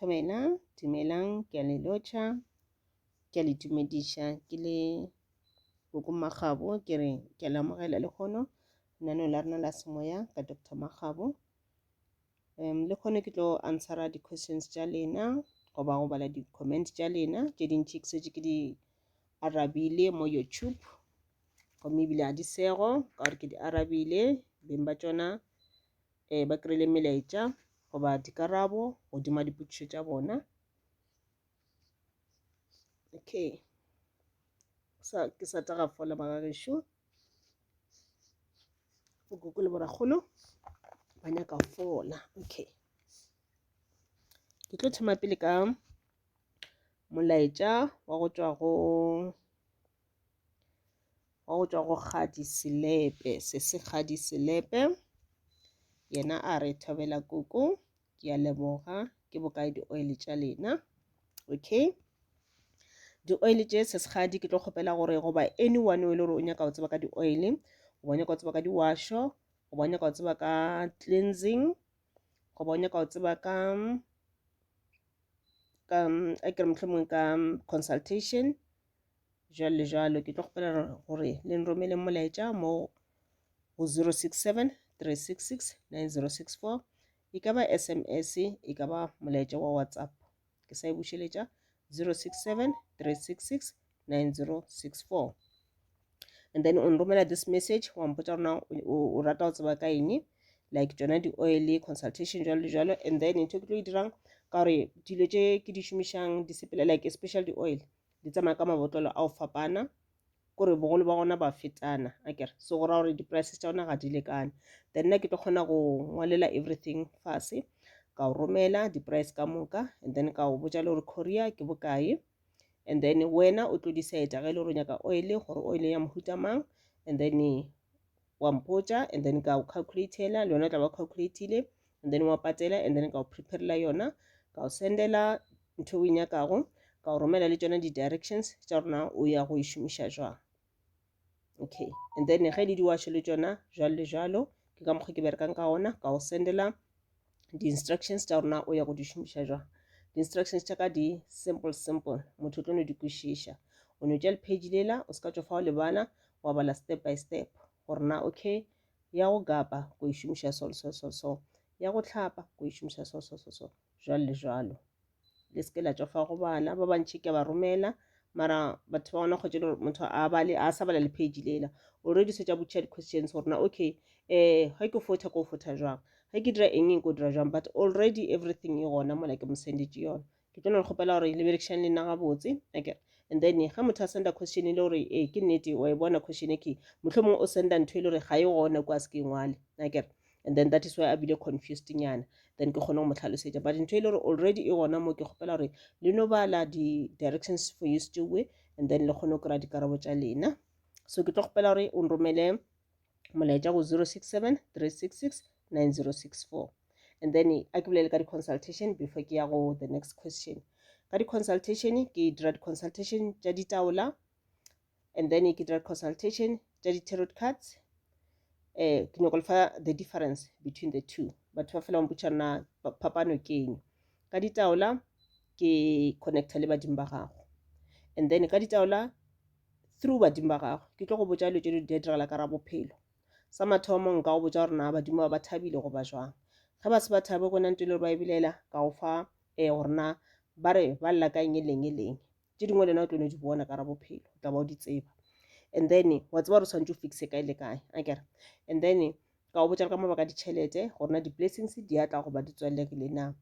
Thobela, dumelang, ke a le lotšha, ke a le dumediša ke le Koko Makgabo, ke re ke a le amogela lehono lenaneo la rena la semoya ka Doctor Makgabo. Lehono ke tlo answera di-questions tša lena goba go bala di-comment tša lena tše dintši ke šetše ke di arabile mo YouTube gomme ebile ga di sego ka gore ke di arabile beng ba tšona ba kry-ile melaetša goba dikarabo godimo ga dipotšišo tša bona. Okay, sa ke sa taga fola bagagešo, bokoko le borakgolo ba nyaka fola. Okay, ke tlo thoma pele ka molaetša wa go tšwa go wa go tšwa go Kgadi Selepe, sesi Kgadi Selepe. Yena a re thobela koko, ke a leboga, ke bokae di-oil tša lena? Okay, di-oil tše sesi Kgadi ke tlo kgopela gore goba anyone o e le gore o nyaka go tseba ka di-oil, goba o nyaka go tseba ka diwašo, goba o nyaka go tseba ka cleansing, goba o nyaka go tseba ka ka a ke re mohlomongwe ka consultation jwalo le jwalo, ke tlo kgopela gore le nromele molaetša mo go 067 366 9064. E ka ba SMS, e ka ba molaetša wa WhatsApp. Ke sa e bušeletša, 067 366 9064, and then o nromela this message wa mpotša gore na o rata go tseba ka eng, like tšona di-oil, consultation, jwalo le jwalo. And then ntho ke tlo e dirang, ka gore dilo tše ke di šomišang di sepela, like especially di-oil, di tsamaya ka mabotlolo a go fapana, kore bogolo ba gona ba fetana akere, so go ra gore di-prices tša gona ga di lekane. Then nna ke tlo kgona go ngwalela everything fase, ka o romela di-price ka moka, and then ka o botša le gore courier ke bokae, and then wena o tlo decide ge e le gore o nyaka oil, gore oil ya mohuta mang, and then wa mpotša, and then ka o calculatela le yona, tla ba calculatile, and then wa patela, and then ka o preparela yona, ka o sendela ntho o e nyakago, ka o romela le tšona di-directions tša rona o ya go e šomiša jwang. Okay, and then ge le diwašo le tšona jwalo le jwalo, ke ka mokgwa ke berekang ka ona, ka o sendela di-instructions tša rona o ya go di šomiša jwang. Di-instructions tša ka di simple simple, motho o tlo no di kwešiša. O no tšea le-page lela, o se ka tšofa o lebala, wa bala step by step gore na okay, ya go gapa ko e šomiša so so so so, ya go hlapa ko e šomiša so so so so, jwalo le jwalo. Le se ke la tšofa go bala, ba bantši ke ba romela, mara batho ba gona kgotse le gore motho a bale a sa bala le page lela, already se tša botšiša di-questions gore na okay, ge ke fotha ko fotha jwang, ge ke dira eng eng ko dira jwang, but already everything e gona mola ke mo sendetše yona. Ke tlo no le kgopela gore le berekišane le nna gabotse akere. And then ge motho a senda question e le gore ee ke nnete wa e bona question e ke mohlomongwe o senda ntho e le gore ga e gona kwa se ke ngwale akere, and then that is why a bile confused nyana, then ke kgone go mo hlalosetša. But ntho e le gore already e gona mo, ke kgopela gore le no bala di-directions for use tšewe, and then le kgone go kry-a dikarabo tša lena. So ke tlo kgopela gore o nromele molaetša go 067 366 9064. And then a ke bolele ka di-consultation before ke ya go the next question. Ka di-consultation, ke dira di-consultation tša ditaola, and then ke dira consultation tša di-tarot cards. Ke nyako le fa the difference between the two. Batho ba fela ba mpotša na phapano ke eng. Ka ditaola ke connecta le badimo ba gago, and then ka ditaola through badimo ba gago ke tlo go botša dilo tše di diragala ka ra bophelo. Sa mathomo nka go botša gore na badimo ba ba thabile goba jwang. Ge ba se ba thabe go na ntho e le gore ba e bolela, ka go fa gore na ba re ba lla ka eng e leng e leng. Tše dingwe le wena o tlo no di bona ka ra bophelo, o tla ba o di tseba, and then wa tseba gore o tshwanetse o fixe kae le kae akere. And then ka go botša le ka mabaka a ditšhelete gore na di-blessings di a tla goba di tswallegile na,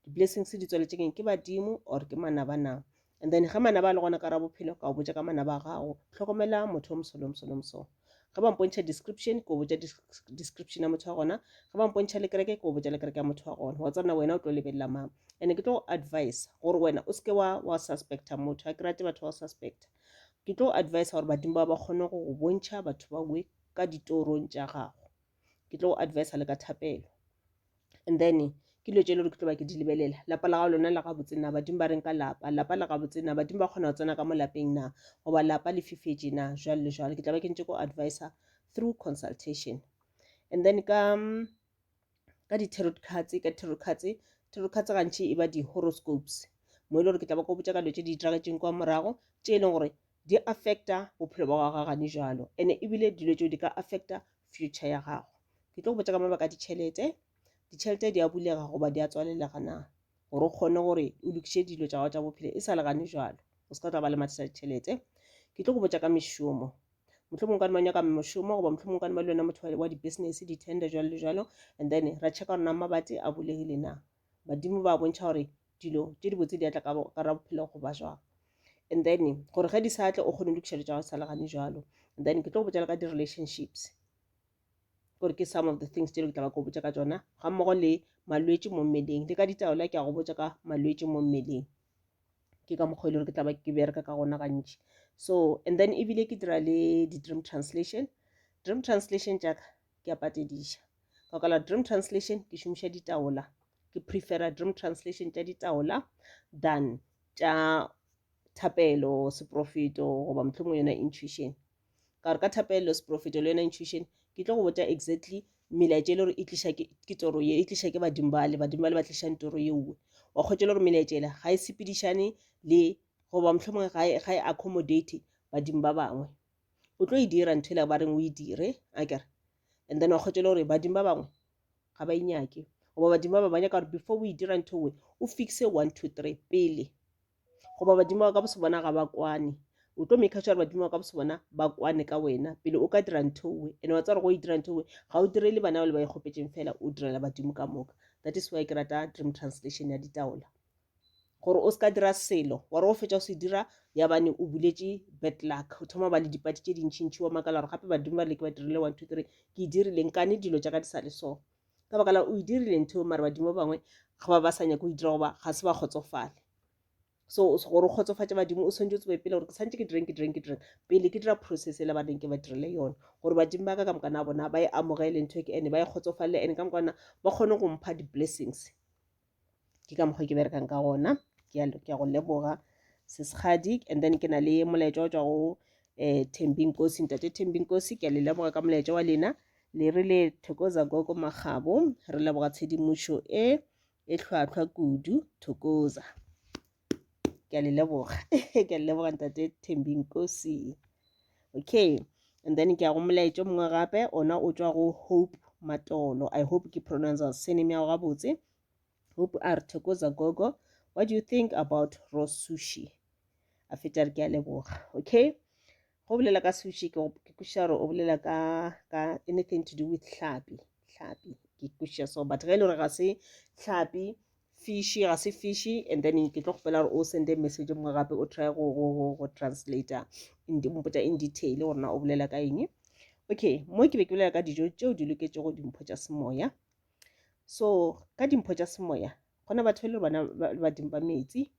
di-blessings di tswaletše keng, ke badimo or ke manaba na. And then ge manaba a le gona ka ra bophelo, ka go botša ka manaba a gago, hlokomela motho o moso le o moso le moso. Ge ba mpontšha description, ke go botša description ya motho wa gona. Ge ba mpontšha le kereke, ke go botša le kereke ya motho wa gona, wa tsena wena o tlo lebelela mang. And ke tlo go advise gore wena o seke wa suspecta motho, ga ke rate batho ba go suspecta. Ke tlo go advise gore badimo ba ba kgone go go bontšha batho ba we ka ditorong tša gago. Ke tlo go advise le ka thapelo, and then ke dilo tše le gore ke tlo ba ke di lebelela. Lapa la gago lona le gabotse na? Badimo ba reng ka lapa? Lapa le gabotse na? Badimo ba kgona go tsena ka mo lapeng na, goba lapa le fifetše na, jwalo le jwalo. Ke tla ba ke ntše ko advisor through consultation. And then ka di-tarot cards, ka tarot cards Tarot cards gantši e ba di-horoscopes mo e le gore ke tla ba ko botša ka dilo tše di diragetšeng kwa morago tše e leng gore di affecta bophelo ba gago gane jalo ene ebile dilo tšeo di ka affecta future ya gago. Ke tlo go botša ka mabaka a ditšhelete, ditšhelete di a bulega goba di a tswalelega na gore o kgone gore o lokiše dilo tša gago tša bophelo e sa le gane jalo o se ka tla ba le mathata a ditšhelete. Ke tlo go botša ka mešomo mohlomongwe ka ba nyaka mošomo goba mohlomongwe ka ba le wena motho wa di-business di-tender jalo le jalo and then ra checka gore na mabati a bulegile na badimo ba bontšha gore dilo tše dibotse di atla ka ra bophelo go ba jwang and then gore ge di sa tle o kgone go lokiša dilo tša gago sa legane jalo and then ke tlo go botša le ka di-relationships gore ke some of the things tše ke tla ba ko botša ka tšona ga mmogo le malwetši mo mmeleng le ka ditaola ke a go botša ka malwetši mo mmeleng ke ka mokgwa e le gore ke tla ba ke bereka ka gona gantši so and then ebile ke dira le di-dream translation. Dream translation tšaka ke a patediša ka kala dream translation ke šomiša ditaola ke prefera dream translation tša ditaola than tša thapelo seprofeto goba mohlomongwe yona intuition ka gore ka thapelo seprofeto le yona intuition ke tlo go botša exactly melaetša e le gore e tliša ke toro ye e tliša ke badimo bale badimo bale ba tlišang toro yeo wa kgotša le gore melaetša ela ga e sepedišane le goba mohlomongwe ga e, e accommodate badimo ba bangwe o tlo e dira ntho ela ba reng o e dire a kere and then wa kgotša le gore badimo ba bangwe ga ba inyake goba badimo ba bangwe ba nyaka gore before o e dira ntho ewe o fixe 1 2 3 pele goba badimo ba ka bose bona ga ba kwane o tlo make sure badimo ba ka bose bona ba kwane ka wena pele o ka dira ntho owe ene wa tsaya gore go e dira ntho owe ga o direle bana ba le ba ikgopetseng fela o direla badimo ka moka. That is why ke rata dream translation ya ditaola gore o se ka dira selo wa re o fetša o se dira ya bane o buletše bad luck o thoma ba le dipati tše dintšhintšhi wa makala gore gape badimo ba le ke ba dirile 1 2 3 ke e dirile nkane dilo tša ka di sa le so ka baka la o e dirile ntho mara badimo ba bangwe ga ba ba sa nyake go e dira goba ga se ba kgotsofale. So gore o kgotsofatše badimo o swanetše o tsebe pele gore ke swanetše ke direng ke direng ke direng pele ke dira process e le ba reng ke ba dirile yona gore badimo ba ka ka mokana bona ba e amogele ntho e ke ene ba e kgotsofalele ene ka mokana ba kgone go mpha di-blessings. Ke ka mokgwa ke berekang ka gona. Ke a go leboga sesegadi and then ke na le molaetša o tšwa go um Thembi Nkosi. Ntate Thembi Nkosi ke a le leboga ka molaetša wa lena le rile Thokoza Gogo Makgabo re leboga tshedimošo e e hlwahlwa kudu Thokoza. Ke a le leboga ke a le leboga ntate Thembi Nkosi. Okay and then ke ya go molaetša o mongwe gape ona o tšwa go Hope Matolo. I hope ke pronounce surname ya go gabotse. Hope a re Thokoza Gogo what do you think about raw sushi? A feta re ke a leboga. Okay go bolela ka sushi ke kwešiša gore o bolela ka ka anything to do with hlapi hlapi ke kwešiša so but ge e le gore ga se hlapi fishy ga se fishy and then ke tlo kgopela gore o sende message mongwe gape o try go go go go translator mpotša in detail gore na o bolela ka eng. Okay mo ke be ke bolela ka dijo tšeo di loketšego dimpho tša semoya. So ka dimpho tša semoya gona batho e le bona badimo ba metsi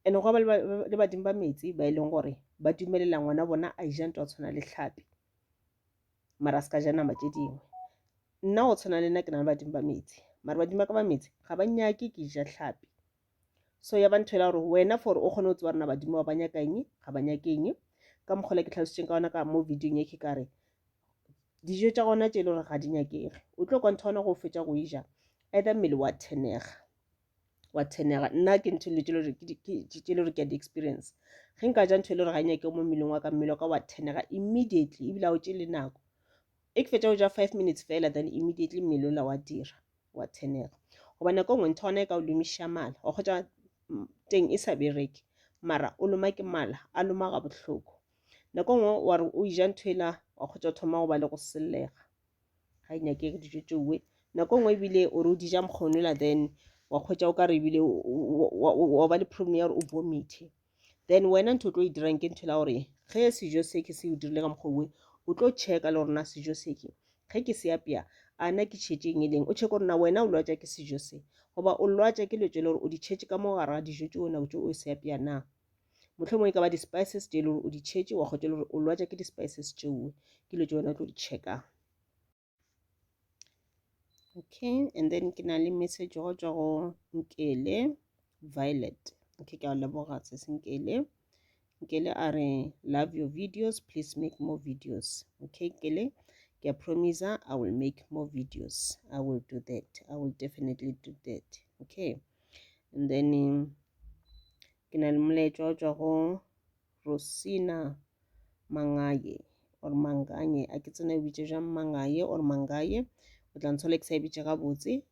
and go ba le badimo ba metsi ba e leng gore ba dumelela ngwana bona a ja ntho ya tshwana le tlhapi mara a se ka ja nama tše dingwe. Nna go tshwana le nna ke na le badimo ba metsi mara badimo ba ka ba metsi ga ba nyake ke ja tlhapi. So ya ba ntho e la gore wena for o kgone go tseba rena badimo ba ba nyaka eng ga ba nyake eng ka mokgwa le ke tlhalositšeng ka ona ka mo videong e ke ka re dijo tša gona tše e le gore ga di nyakege o tlo kwa ntho gona go fetša go e ja either mmele wa thenega wa thenega. Nna ke ntho dilo tše le gore ke a di experience ge nka ja ntho e le gore ga e nyakege mo mmeleng wa ka mmele wa ka wa thenega immediately ebile ga o tšee le nako e ke fetša go ja 5 minutes fela then immediately mmele ola wa dira wa thenega. Goba nako nngwe ntho gona e ka o lomiša mala wa kgotsa teng e sa bereke mara o loma ke mala a loma ga bohloko. Nako nngwe wa re o ja ntho ela wa kgotsa o thoma go ba le go sellega ga e nyakege dijo tšeoe. Nako nngwe ebile o re o di ja mokgonola then wa kgotsa o ka re ebile wa ba le problem ya gore o vomithe. Then wena ntho o tlo e dirang ke ntho la gore ge sejo se ke se o dirile ka mokgwa owe o tlo checka le gore na sejo se ke ge ke se apea a na ke tšhetše eng e leng o checke gore na wena o lwatša ke sejo se goba o lwatša ke dilo tše le gore o di tšhetše ka mo gare ga dijo tšeo nako tšeo o se apea na. Mohlomongwe e ka ba di-spices tše e le gore o di tšhetše wa kgotsa e le gore o lwatša ke di-spices tšeo ke dilo tše wena o tlo di checkang. Okay and then ke na le message go tšwa go Nkele Violet. Okay ke a leboga se Nkele. Nkele a re love your videos please make more videos. Okay Nkele Ke a promisa I will make more videos. I will do that. I will definitely do that. Okay. And then ke na le molaetša o tšwa go Rosina Mangaye or Manganye. A ke tsena e bitše jang Mangaye or Mangaye. O tla ntshola ke sa e bitše gabotse.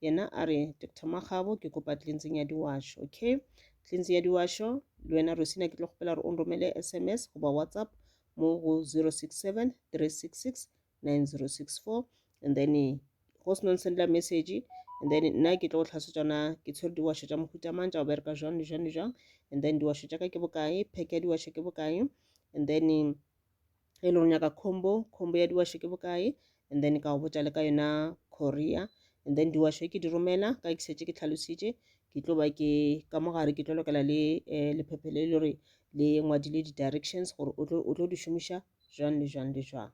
Yena a re Dr. Makgabo ke kopa cleansing ya diwašo. Okay. Cleansing ya diwašo le wena Rosina ke tlo kgopela gore o nromele SMS goba WhatsApp mo go 067 366 9064 and then go se no nsendela message and then nna ke tlo go tlhasetša yona ke tshwere diwašo tša mohuta mang tša go bereka jwang le jwang le jwang and then diwašo tša ka ke bokae pack ya diwašo ke bokae and then ge e le gore nyaka combo combo ya diwašo ke bokae and then ka go botša le ka yona korea and then diwašo ke di romela ka ke šetše ke tlhalositše ke tlo ba ke ka mogare ke tlo lokela le eh, lephephe le le gore le ngwadile di-directions gore o tlo di šomiša jwang le jwang le jwang.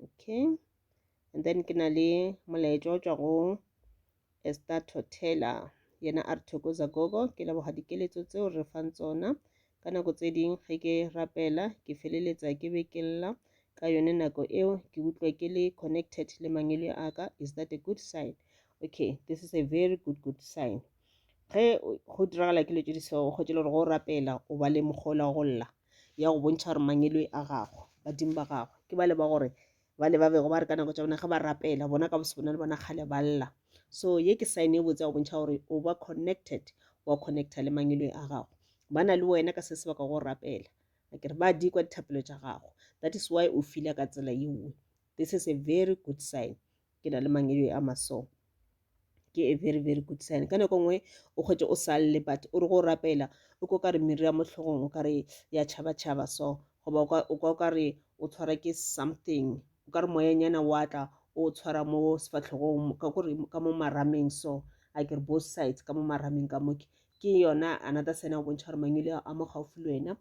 Okay, and then ke na le molaetša o tšwa go Esther Thotela, yena a re thokoza gogo, ke leboga dikeletso tseo re fang tsona. Ka nako tse ding ge ke rapela ke feleletsa ke be ke lla ka yone nako eo ke utlwa ke le connected le mangwele a ka. Is that a good sign? Okay, this is a very good good sign. Ge go diragala ke tše di so o kgwetše le gore go rapela o ba le mokgwa wa go lla ya go bontšha gore mangwele a gago badimo ba gago ke ba le ba gore ba le ba bego ba re ka nako tša bona ge ba rapela bona ka bosebona le bona kgale ba lla. So ye ke sign e botse ya go bontšha gore o ba connected wa connecta le mangwele a gago ba na le wena ka se sebaka go rapela a kere ba di kwa dithapelo tša gago that is why o feela ka tsela yeo. This is a very good sign. Ke na le mangwele a maso ke a very very good sign. Ka nako nngwe o kgwetše o sa lle but o re go rapela o ko ka re meriri ya mo hlogong o ka re ya tšhaba-tšhaba so goba o kwa o ka re o tshwara ke something o ka re moyanyana wa tla o tshwara mo sefahlogong ka kore ka mo marameng so a ke re both sides ka mo marameng ka mo ke yona another sign ya go bontšha gore mangwele a mo gaufi le wena.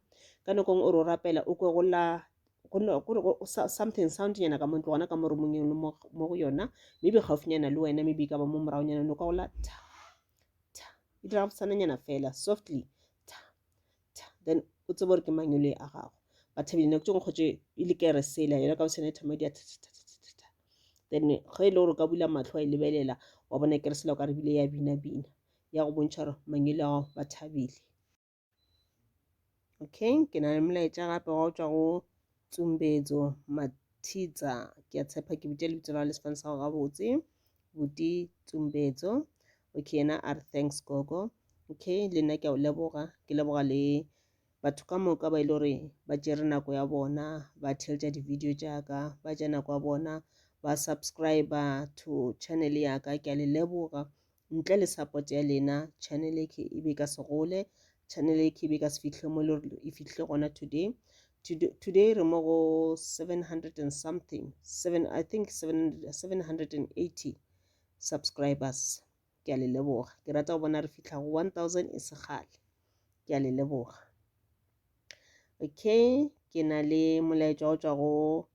Ka nako nngwe o re o rapela o kwe go lla something sound nyana ka mo ntlo gona ka mo roomong e mo go yona maybe gaufinyana le wena maybe e ka ba mo moragonyana no ka gola tha tha e dira gabotsananyana fela softly tha tha then o tsebe gore ke mangwele a gago ba thabile nako tše ngwe kgotse e le kere sela yona ka bosena e thoma di ya tha tha tha tha tha then ge e le gore o ka bula mahlo wa e lebelela wa bona kere sela o ka re bile ya bina bina ya go bontšha gore mangwele a gago ba thabile. Okay, ke na le molaetša gape wa go tšwa go Tsumbedzo Mathidza. Ke a tshepa ke bitša lebitso la le sefane sa gago gabotse. Buti Tsumbedzo. Okay, yena a re thanks gogo. Okay, le nna ke a o leboga. Ke leboga le batho ka moka ba e le gore ba tšere nako ya bona ba theeletša di-video tša ka, ba tša nako ya bona ba subscriber to channel ya ka. Ke a le leboga. Ntle le support ya lena channel e ke e be ka se gole, channel e ke e be ka se fihle mo le gore e fihle gona today. Today re mo go 700 and something, seven, I think 780 subscribers. Ke a le leboga. Ke rata go bona re fihla go 1000 e se kgale. Ke a le leboga. Okay, ke na le molaetša o tšwa go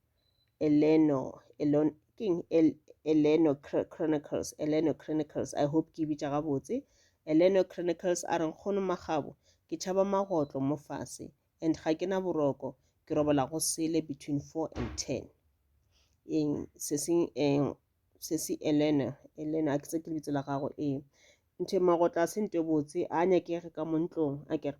Eleno, Elon, keng El, Eleno Chronicles, Eleno Chronicles, I hope ke bitša gabotse. Eleno Chronicles a re nkgono Makgabo, ke tšhaba magotlo mo fase and ga ke na boroko, ke robala go sele between 4 and 10. Eng se se eng sesi Elena, Elena a ke tse ke lebitso la gago ee. Ntho e magotlo a se nto e botse a nyakege ka mo ntlong a kere.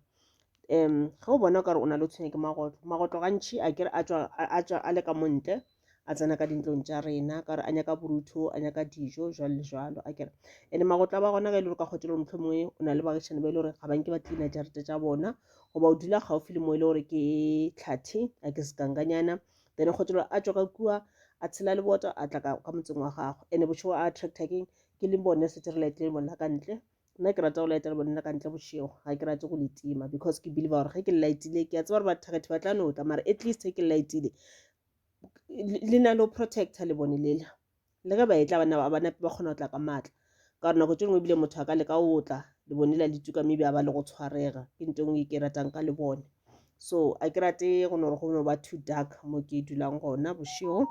Ge o bona o kare o na le go tshwenya ke magotlo, magotlo gantši a kere a tšwa a tšwa a le ka mo ntle a tsena ka dintlong tša rena ka gore a nyaka borutho a nyaka dijo jwalo le jwalo a kere. And magotlo a ba gona ge e le gore ka kgotsa le gore mohlomongwe o na le baagišane ba e le gore ga ba nke ba cleaner jarete tša bona goba o dula gaufi le mo e le gore ke tlhathi a ke sekankanyana then kgotsa gore a tšwa ka kua a tshela leboto a tla ka motseng wa gago and bošego a attracta keng ke le bone setse re laetile lebone la ka ntle. Nna ke rata go laeta lebone la ka ntle bošego, ga ke rate go le tima because ke believe gore ge ke le laetile ke a tseba gore bathakgathi ba tla no tla mara at least ge ke le laetile le na le go protecta lebone lela le ge ba etla bana ba nape ba kgona go tla ka maatla ka gore nako tše dingwe ebile motho a ka leka go tla lebone la le tuka maybe a ba le go tshwarega ke nto e nngwe e ke e ratang ka lebone. So a ke rate go no gore go no ba too dark mo ke dulang gona bošego.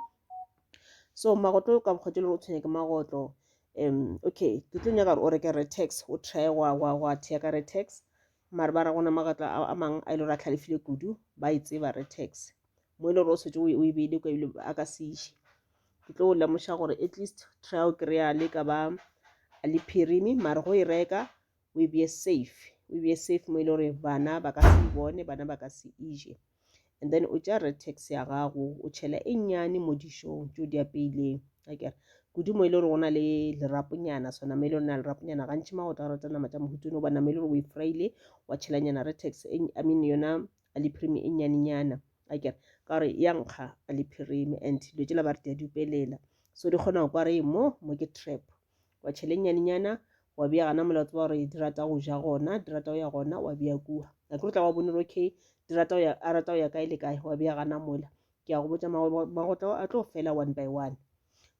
So magotlo ka mokgwa tše le gore o tshwenya ke magotlo okay ke tlo nyaka gore o reke Retex o try gwa thea ka Retex mare ba ra gona magatla a mangwe a e le gore a tlhalefile kudu ba e tseba Retex. Mo e le gore o setse o e beile kwa ebile a ka se iše. Ke tlo go lemoša gore at least try o kry-a le ka ba le phirimi mare go e reka o e beye safe, o e beye safe mo e le gore bana ba ka se e bone, bana ba ka se ije. And then o tšea red tax ya gago o tšhela e nnyane mo dišong tšeo di apeileng akere kudu mo e le gore go na le leraponyana sona mo e le gore na leraponyana gantši magotlo a rata nama tša mohuta goba nama e le gore o e fryile wa tšhelanyana red tax I mean yona alephirimi e nnyanenyana akere ka gore ya nkga alephirimi and dilo tšela ba re di a dupelela so di kgona go kwa re mo mo ke trap wa tšhele e nnyanenyana wa bea gana mola o tseba gore di rata go ja gona di rata go ya gona wa bea kua a ke tla wa bone gore okay di rata go ya a rata go ya kae le kae wa bea gana mola ke a go botša magotlo a tlo fela one by one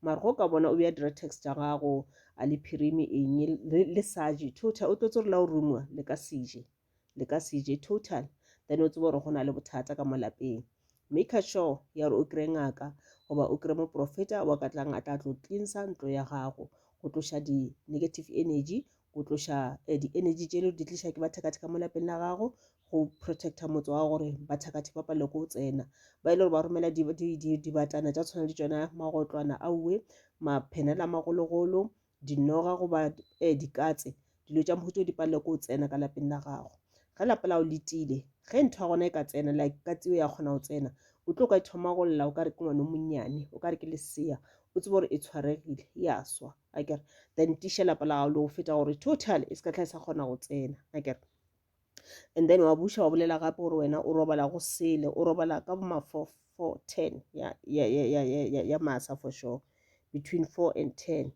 mara go ka bona o bea dretex tša gago a le phirimi eng le sa je total o tlotse gore la o rungwa le ka seje le ka se je total then o tsebe gore go na le bothata ka mo lapeng make sure ya gore o kry ngaka goba o kry moprofeta wa ka tlang a tla tlo cleansa ntlo ya gago go tloša di-negative energy go tloša eh, di-energy tše le di tliša ke bathakathi ka mo lapeng la gago go protecta motse wa gore bathakathi ba palele ko tsena ba e le gore ba romela dibatana tša tshwana le tšona magotlwana auwe maphenela a magologolo dinoga goba eh, dikatse dilo tša mohuta di palele ko tsena ka lapeng la gago ge lapa la o letile ge ntho ya gona e ka tsena like ka tseo ya kgona go tsena o tlo ka thoma go lla o ka re ke ngwana o monnyane o ka re ke lesea o tsebe gore e tshwaregile ya swa akere then tiša lapa la gago le go feta gore total e se ka tla e sa kgona go tsena akere and then wa buša wa bolela gape gore wena o robala go sele o robala ka boma 4 4 10 ya ya ya ya ya ya masa for sure between 4 and 10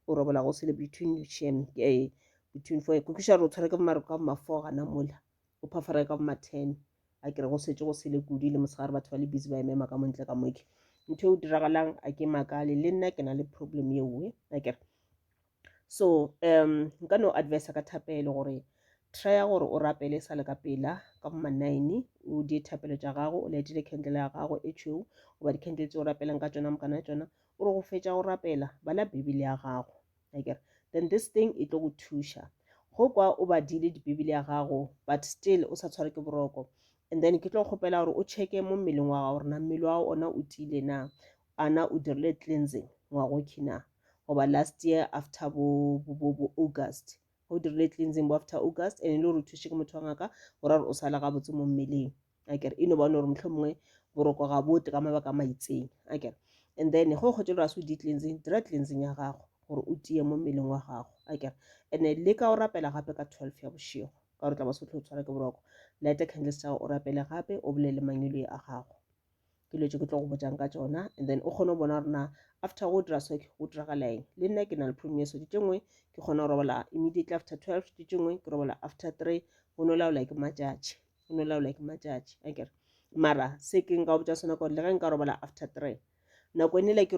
o robala go sele between shem eh between 4 ke kwiša gore o tshware ke mare ka boma 4 gana mola o phafara ka boma 10 a kere go setse go sele kudu le mosegare batho ba le busy ba emema ka montle ka moke ntho e o diragalang a ke makale le nna ke na le problem ye nngwe a kere so um nka no advisa ka thapelo gore trya gore o rapele sa le ka pela ka bo ma-nine o die thapelo tša gago o laetile candle ya gago e tšhweu goba di-candle tse o rapelang ka tšona mokana tšona o re go fetša go rapela bala bibele ya gago akere then this thing e tlo go thuša go kwa o badile dibibele ya gago but still o sa tshware ke boroko and then ke tlo kgopela gore o checke mo mmeleng wa gago gore na mmele wa gago ona o tiile na ana o dirile cleansing ngwagokhwi na goba last year after bo, bo, bo, bo August o dirile cleansing bo after August and e le gore o thuše ke motho wa ngaka go ra gore o sala gabotse mo mmeleng akere e no ba gore motlho mongwe boroko ga botle ka mabaka a maitseng akere and then go kgotse le gore a se o di cleansing dira cleansing ya gago gore o tie mo mmeleng wa gago akere and leka o rapela gape ka 12 ya bošego ka gore tla ba se o tshwara ke boroko lighta candles tša gago o rapele gape o bolele mangwele a gago ke dilo tše ke tlo go botšang ka tšona and then o kgone go bona gore na after go dira so go diragala eng le nna ke na le problem ya so tše nngwe ke kgona go robala immediately after 12 tše tšengwe ke robala after 3 go no laola ke matšatši go no laola ke matšatši akere mara se ke nka go botša sona gore le ge nka robala after 3 nako e nela ke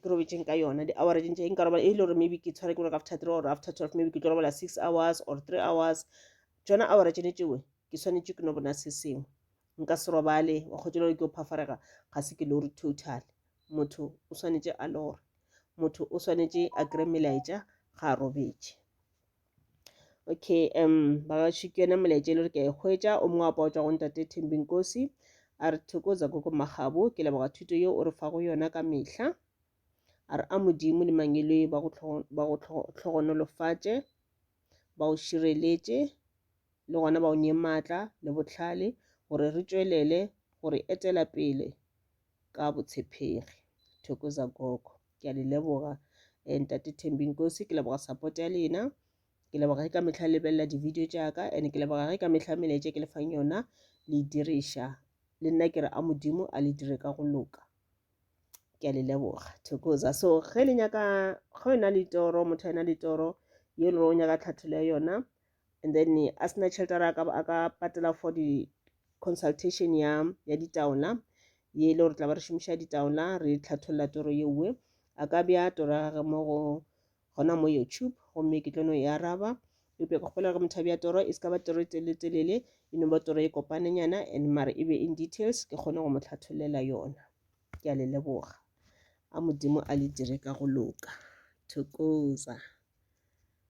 robetšeng ka yona di-hour tše ntše nka robala e le gore maybe ke tshware ke gore after 3 or after 12 maybe ke tlo robala 6 hours or 3 hours tšona hour tšene tšewe ke swanetše ke no bona se sengwe nka se robale wa kgotsa le ke o phafarega ga se ke lore total motho o swanetše a lore motho o swanetše a kry melaetša ga a robetše okay um bagaši ke yona molaetša e le gore ke a e hwetša o mongwe wa paotšwa go ntate Thembinkosi a re thokoza koko Makgabo ke leboga thuto yeo o re fago yona ka mehla a re a modimo le mangeloi ba go hlogonolofatše ba o šireletše le gona ba o nee maatla le bohlale gore re tšwelele gore etela pele ka botshepegi. Thokoza gogo. Ke a le leboga eh, ntate Thembinkosi, ke leboga support ya lena. Ke leboga ge ka mehla le lebelela di-video tša ka and ke leboga ge ka mehla melaetša ke le fang yona le e diriša. Le nna ke re a Modimo a le dire ka go loka. Ke a le leboga. Thokoza. So ge le nyaka ge o na le toro, motho a na le toro ye le gore o nyaka tlhathollo ya yona and then a sena tšhelete a ka a ka patela for di consultation ya ya ditaola ye e le gore tla ba re šomiša ditaola re tlhatholla toro yeuwe a ka bea toro ya gage mo go gona mo YouTube gomme ke tlo no e araba eupša ke kgopela gore motho a bea toro e se ka ba toro e telele e no ba toro e kopanenyana and mara e be in details ke kgone go mo hlathollela yona ke a le leboga a modimo a le dire ka go loka thokoza.